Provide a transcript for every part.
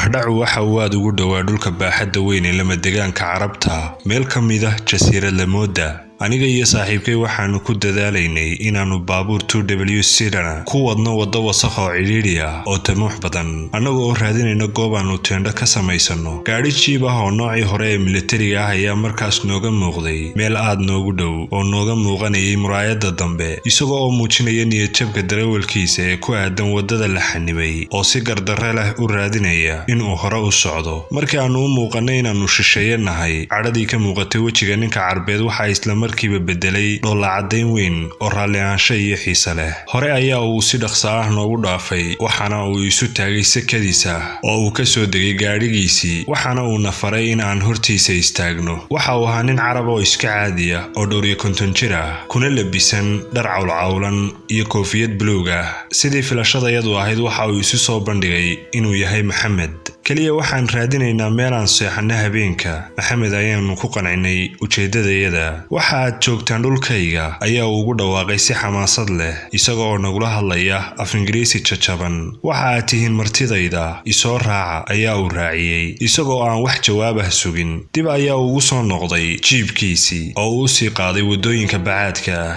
Qoraxdhacu waxa uu aad ugu dhowaa dhulka baaxadda weyn ee lamadegaanka Carabta, meel ka mid ah jasiirad Lamooda. Aniga iyo saaxiibkay waxaanu ku dadaalaynay inaannu baabuur 2W sidana ku wadno waddo wasakh oo cidhiidhi ah oo tamuux badan, annaga oo raadinayna goob aanu teendho ka samaysano. Gaadhi jiib ah oo noocii hore ee militariga ah ayaa markaas nooga muuqday meel aad noogu dhow oo nooga muuqanayay muraayadda dambe, isagoo oo muujinaya niyadjabka darawalkiisa ee ku aadan waddada la xanibay oo si gardarre leh u raadinaya inuu hore u socdo. Markii aanu u muuqanay inaannu shisheeye nahay, cadhadii ka muuqatay wejiga ninka Carbeed waxa isla markiiba bedelay dhoolla caddayn weyn oo raalli ahaansho iyo xiise leh. Hore ayaa uu si dhaqso ah noogu dhaafay, waxaana uu isu taagay sekadiisa oo uu ka soo degay gaadhigiisii, waxaana uuna faray in aan hortiisa istaagno. Waxa uu ahaa nin Carab oo iska caadi ah oo dhowr iyo 50 jir ah, kuna labisan dhar cawlcawlan iyo koofiyad buluug ah. Sidii filashadayadu ahayd, waxa uu isu soo bandhigay inuu yahay Maxamed. Keliya waxaan raadinaynaa meel aan seexanno habeenka, Maxamed ayaanu ku qancinay ujeeddadayada. Waxa aad joogtaan dhulkayga, ayaa uu ugu dhawaaqay si xamaasad leh, isaga oo nagula hadlaya af Ingiriisi jajaban. Waxa aad tihiin martidayda, isoo raaca, ayaa uu raaciyey, isagoo aan wax jawaab ah sugin. Dib ayaa uu ugu soo noqday jiibkiisii oo uu usii qaaday waddooyinka bacaadka ah.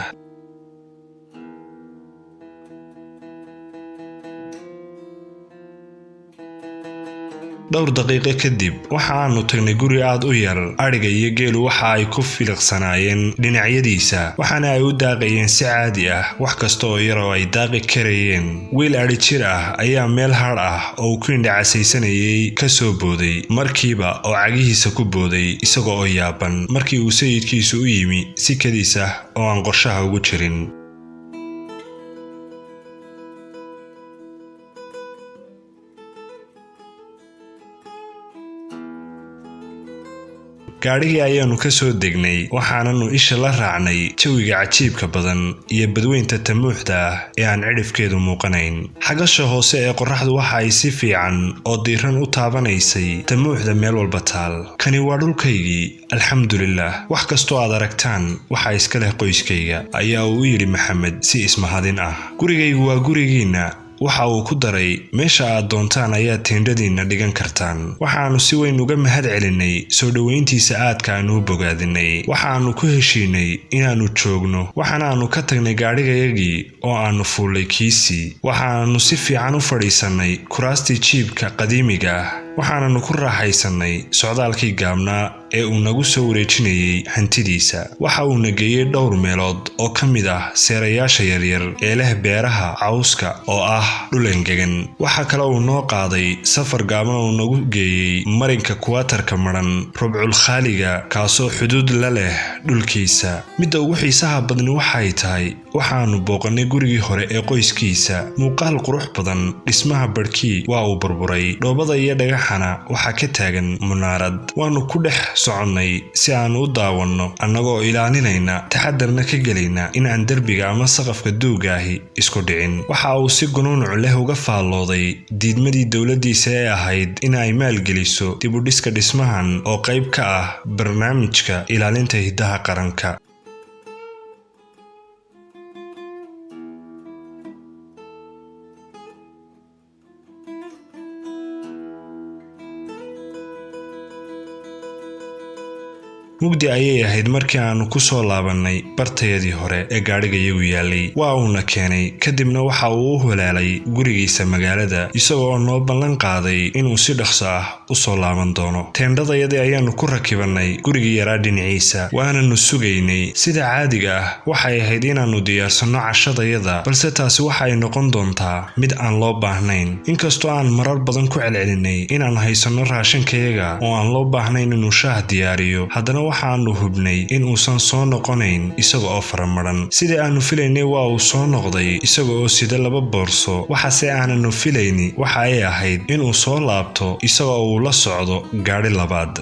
Dhowr daqiiqo kadib waxa aanu tagnay guri aad u yar. Adhiga iyo geelu waxa ay ku filiqsanaayeen dhinacyadiisa, waxaana ay u daaqayeen si caadi ah wax kasta oo yar oo ay daaqi karayeen. Wiil adhi jir ah ayaa meel hadh ah oo uu ku indhacasaysanayay ka soo booday markiiba oo cagihiisa ku booday, isaga oo yaaban markii uu sayidkiisu u yimi si kadiis ah oo aan qorshaha ugu jirin. Gaadhigii ayaannu ka soo degnay, waxaananu isha la raacnay jawiga cajiibka badan iyo badweynta tamuuxda ah ee aan cidhifkeedu muuqanayn. Xagasha hoose ee qorraxdu waxa ay si fiican oo diiran u taabanaysay tamuuxda meel walba taal. Kani waa dhulkaygii, alxamdulilah, wax kastoo aad aragtaan waxa iska leh qoyskayga, ayaa uu u yidhi Maxamed si ismahadin ah. Gurigaygu waa gurigiinna, waxa uu ku daray, meesha aad doontaan ayaad teendhadiinna dhigan kartaan. Waxaannu si weyn uga mahad celinay soo dhoweyntiisa aadka aanu u bogaadinay. Waxaannu ku heshiinay inaannu joogno, waxaana aanu ka tagnay gaadhigayagii oo aanu fuullay kiisii. Waxaannu si fiican u fadhiisannay kuraastii jiibka qadiimiga ah, waxaananu ku raaxaysannay socdaalkii gaabnaa ee uu nagu soo wareejinayay hantidiisa. Waxa uuna geeyey dhowr meelood oo ka mid ah seerayaasha yaryar ee leh beeraha cawska oo ah dhul engegan. Waxa kale uu noo qaaday safar gaaban oo nagu geeyey marinka kuwaatarka madhan Rubcul Khaaliga, kaasoo xuduud la leh dhulkiisa. Midda ugu xiisaha badni waxay tahay waxaannu booqannay gurigii hore ee qoyskiisa. Muuqaal qurux badan, dhismaha barhkii waa uu burburay, dhoobada iyo dhagaxana waxaa ka taagan munaarad. Waannu ku dhex soconnay si aanu u daawanno, annagoo ilaalinayna taxadarna ka gelayna in aan derbiga ama saqafka duugaahi isku dhicin. Waxa uu si gunuunuc leh uga faallooday diidmadii dowladdiisa ee ahayd in ay maalgeliso dib u dhiska dhismahan oo qayb ka ah barnaamijka ilaalinta hiddaha qaranka. Mugdi ayay ahayd markii aanu ku soo laabannay bartayadii hore ee gaadhigayagu yaallay. Waa uuna keenay, kadibna waxa uu u hulaalay gurigiisa magaalada, isagoo noo ballan qaaday inuu si dhaqso ah u soo laaban doono. Teendhadayadii ayaannu ku rakibannay gurigii yaraa dhinaciisa, waananu sugaynay. Sida caadiga ah waxay ahayd inaannu diyaarsanno cashadayada, balse taasi waxa ay noqon doontaa mid aan loo baahnayn, inkastoo aan marar badan ku celcelinay inaan haysanno raashinkayaga oo aan loo baahnayn inuu shaah diyaariyo. Haddana waxaannu hubnay in uusan soo noqonayn isaga oo faramaran. Sidii aanu filaynay waa uu soo noqday isaga oo sida 2 boorso. Waxaase aananu filayni waxa ay ahayd inuu soo laabto isaga oo uu la socdo gaadhi labaad.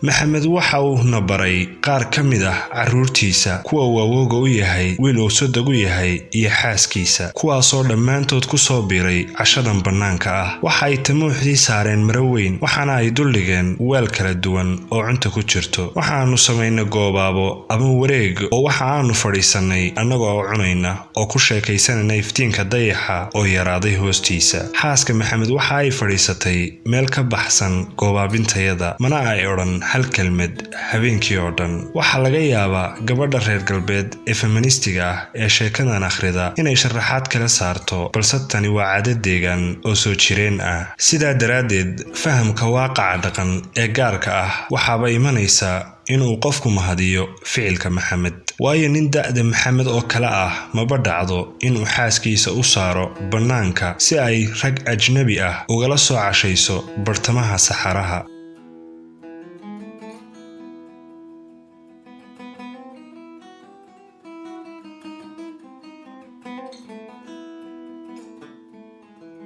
Maxamed waxa uu na baray qaar ka mid ah carruurtiisa, kuwa uu awooga u yahay, wiil uu sodog u yahay iyo xaaskiisa, kuwaasoo dhammaantood ku soo biiray cashadan bannaanka ah. Waxa ay tamuuxdii saareen maro weyn, waxaana ay duldhigeen weel kala duwan oo cunta ku jirto. Waxaannu samaynay goobaabo ama wareeg oo waxa aanu fadhiisannay annaga oo cunayna oo ku sheekaysanayna iftiinka dayaxa oo yaraaday hoostiisa. Xaaska Maxamed waxa ay fadhiisatay meel ka baxsan goobaabintayada, mana ay odhan hal kelmad habeenkii oo dhan. Waxaa laga yaabaa gabadha reer galbeed ee feministiga ah ee sheekadan akhrida inay sharaxaad kala saarto, balse tani waa caado deegaan oo soo jireen ah. Sidaa daraaddeed, fahamka waaqaca dhaqan ee gaarka ah waxaaba imanaysa inuu qofku mahadiyo ficilka Maxamed, waayo nin da'da Maxamed oo kale ah maba dhacdo inuu xaaskiisa u saaro bannaanka si ay rag ajnabi ah ugala soo cashayso bartamaha saxaraha.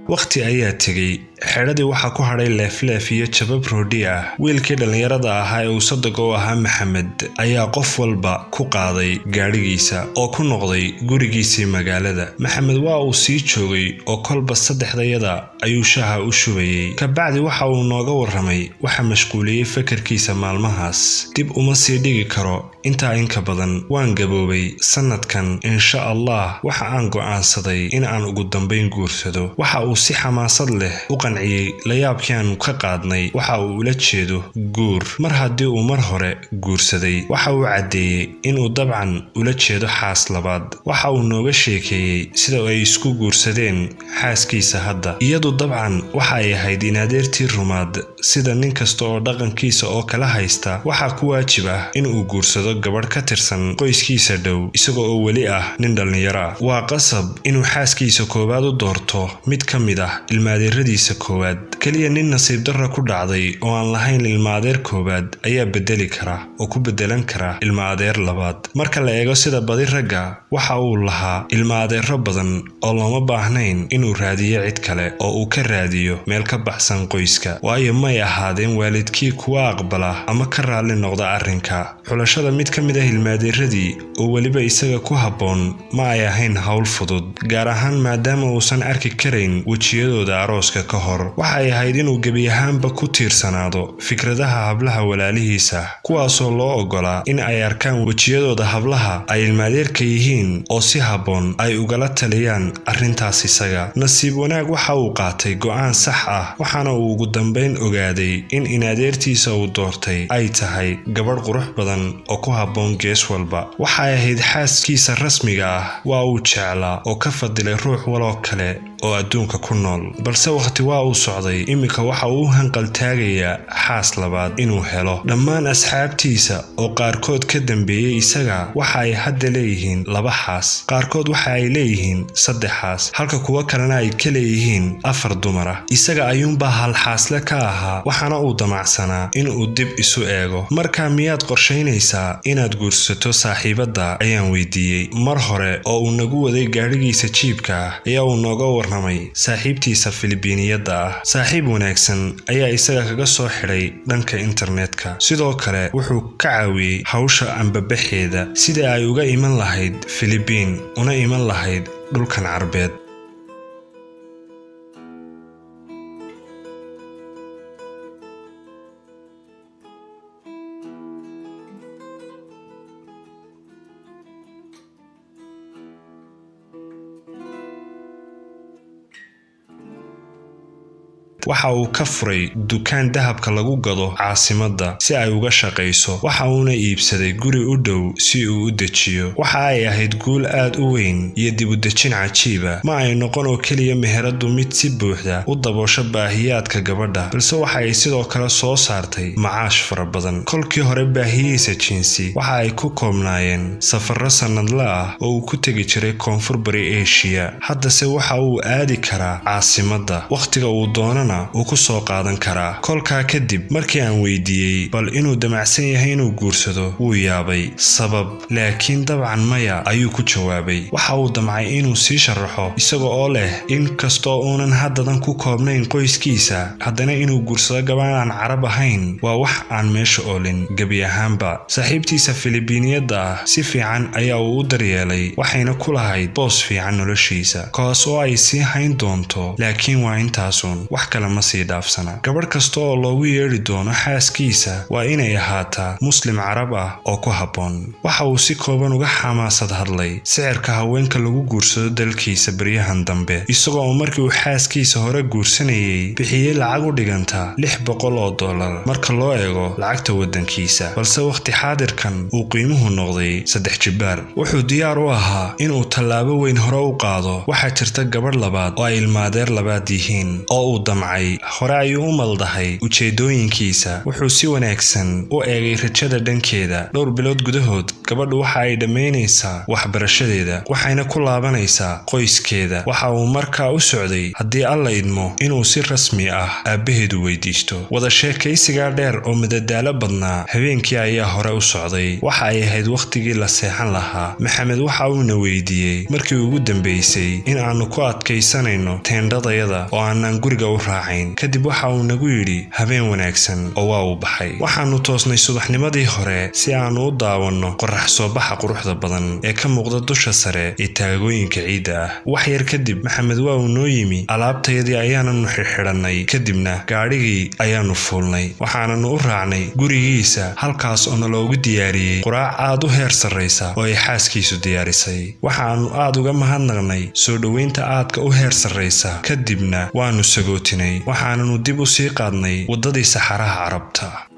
Wakhti ayaa tegey. Xeedhadii waxaa ku hadhay leefleef iyo jabab roodhi ah. Wiilkii dhallinyarada ahaa ee uu sodoga u ahaa Maxamed ayaa qof walba ku qaaday gaadhigiisa oo ku noqday gurigiisii magaalada. Maxamed waa uu sii joogay oo kolba saddexdayada ayuu shaaha u shubayey. Kabacdi waxa uu nooga warramay waxa mashquuliyey fakarkiisa maalmahaas. Dib uma sii dhigi karo intaa inka badan, waan gaboobay sanadkan, insha Allah waxa aan go'aansaday in aan ugu dambayn guursado. Waxa uu si xamaasad leh u qanciyey layaabkii aanu ka qaadnay waxa uu ula jeedo guur mar haddii uu mar hore guursaday. Waxa uu caddeeyey inuu dabcan ula jeedo xaas labaad. Waxa uu nooga sheekeeyey sida ay isku guursadeen xaaskiisa hadda. Iyadu dabcan waxa ay ahayd inadeertii rumaad. Sida nin kasta oo dhaqankiisa oo kala haysta, waxaa ku waajib ah inuu guursado gabadh ka tirsan qoyskiisa dhow isaga oo weli ah nin dhallinyaro ah. Waa qasab inuu xaaskiisa koowaad u doorto mid ka mid ah ilmaadeeradiisa koowaad. Keliya nin nasiib darro ku dhacday oo aan lahayn ilmaadeer koowaad ayaa bedeli kara oo ku bedelan kara ilmaadeer labaad. Marka la eego sida badi ragga, waxa uu lahaa ilmaadeero badan oo looma baahnayn inuu raadiyo cid kale oo uu ka raadiyo meel ka baxsan qoyska, waayo may ahaadeen waalidkii kuwa aqbala ama ka raalli noqda arrinka. Xulashada mid ka mid ah ilmaadeeradii oo weliba isaga ku habboon ma ay ahayn hawl fudud, gaar ahaan maadaama uusan arki karayn wejiyadooda arooska ka hor. Waxay ahayd inuu gebi ahaanba ku tiirsanaado fikradaha hablaha walaalihiisa, kuwaasoo loo oggolaa in ay arkaan wejiyadooda hablaha ay ilmaadeerka yihiin oo si habboon ay ugala taliyaan arrintaas isaga. Nasiib wanaag waxa uu qaatay go'aan sax ah, waxaana uu ugu dambayn ogaaday in inadeertiisa uu doortay ay tahay gabadh qurux badan oo ku habboon gees walba. Waxay ahayd xaaskiisa rasmiga ah, waa uu jeclaa oo ka fadilay ruux waloo kale oo adduunka ku nool. Balse wakhti waa uu socday, iminka waxa uu u hanqaltaagayaa xaas labaad inuu helo. Dhammaan asxaabtiisa oo qaarkood ka dambeeyey isaga waxa ay hadda leeyihiin 2 xaas, qaarkood waxa ay leeyihiin 3 xaas, halka kuwo kalena ay ka leeyihiin 4 dumar ah. Isaga ayuunbaa hal xaasle ka ahaa, waxaana uu damacsanaa inuu dib isu eego. Markaa miyaad qorshaynaysaa inaad guursato saaxiibadda, ayaan weydiiyey. Mar hore oo uu nagu waday gaadhigiisa jiibka ah ayaa uu nooga warramay saaxiibtiisa Filibiiniyadda ah. Saaxiib wanaagsan ayaa isaga kaga soo xidhay dhanka internetka. Sidoo kale wuxuu ka caawiyey hawsha ambabaxeeda sidii ay uga iman lahayd Filibiin una iman lahayd dhulkan Carbeed. Waxa uu ka furay dukaan dahabka lagu gado caasimadda si ay uga shaqayso, waxa uuna iibsaday guri u dhow si uu u dejiyo. Waxa ay ahayd guul aad u weyn iyo dib u dejin cajiiba. Ma ay noqon oo keliya meheradu mid si buuxda u daboosho baahiyaadka gabadha, balse waxa ay sidoo kale soo saartay macaash fara badan. Kolkii hore baahiyihiisa jinsi waxa ay ku koobnaayeen safarro sannadle ah oo uu ku tegi jiray Koonfur Bari Asia. Haddase waxa uu aadi karaa caasimadda wakhtiga uu doonana. doonana uu ku soo qaadan karaa. Kolkaa kadib markii aan weydiiyey bal inuu damacsan yahay inuu guursado, wuu yaabay. Sabab? Laakiin dabcan maya, ayuu ku jawaabay. Waxa uu damcay inuu sii sharaxo, isaga oo leh in kastoo uunan haddadan ku koobnayn qoyskiisa, haddana inuu guursado gabadh aan Carab ahayn waa wax aan meesha oolin gebi ahaanba. Saaxiibtiisa Filibiiniyadda ah si fiican ayaa uu u daryeelay, waxayna ku lahayd boos fiican noloshiisa, kaas oo ay sii hayn doonto, laakiin waa intaasuun, wax kale ma sii dhaafsana. Gabadh kasta oo loogu yeedhi doono xaaskiisa waa inay ahaataa Muslim Carab ah oo ku habboon. Waxa uu si kooban uga xamaasad hadlay sicirka haweenka lagu guursado dalkiisa baryahan dambe, isagoo oo markii uu xaaskiisa hore guursanayay bixiyey lacag u dhiganta $600 marka loo eego lacagta waddankiisa, balse wakhti xaadirkan uu qiimuhu noqday 3 jibbaar. Wuxuu diyaar u ahaa inuu tallaabo weyn hore u qaado. Waxaa jirta gabadh labaad oo ay ilmaadeer labaad yihiin oo uu damcay. Hore ayuu u maldahay ujeedooyinkiisa. Wuxuu si wanaagsan u eegay rajada dhankeeda. Dhowr bilood gudahood gabadhu waxa ay dhammaynaysaa waxbarashadeeda, waxayna ku laabanaysaa qoyskeeda. Waxa uu markaa u socday, haddii Alla idmo, inuu si rasmi ah aabbaheedu weydiisto. Wada sheekaysigaa dheer oo madadaalo badnaa habeenkii ayaa hore u socday. Waxa ay ahayd wakhtigii la seexan lahaa. Maxamed waxa uuna weydiiyey markii ugu dambaysay in aanu ku adkaysanayno teendhadayada oo aanan guriga u raacayn. Kadib waxa uu nagu yidhi habeen wanaagsan, oo waa uu baxay. Waxaanu toosnay subaxnimadii hore si aanu u daawanno qorrax soo baxa quruxda badan ee ka muuqda dusha sare ee taagooyinka ciidda ah. Wax yar kadib Maxamed waa uu noo yimi, alaabtayadii ayaananu xirxidhannay, kadibna gaadhigii ayaanu fuulnay. Waxaananu u raacnay gurigiisa, halkaas oo naloogu diyaariyey quraac aad u heer sarraysa oo ay xaaskiisu diyaarisay. Waxaanu aad uga mahadnaqnay soo dhoweynta aadka u heer sarraysa, kadibna waanu sagootinay, waxaananu dib u sii qaadnay waddadii saxaraha Carabta.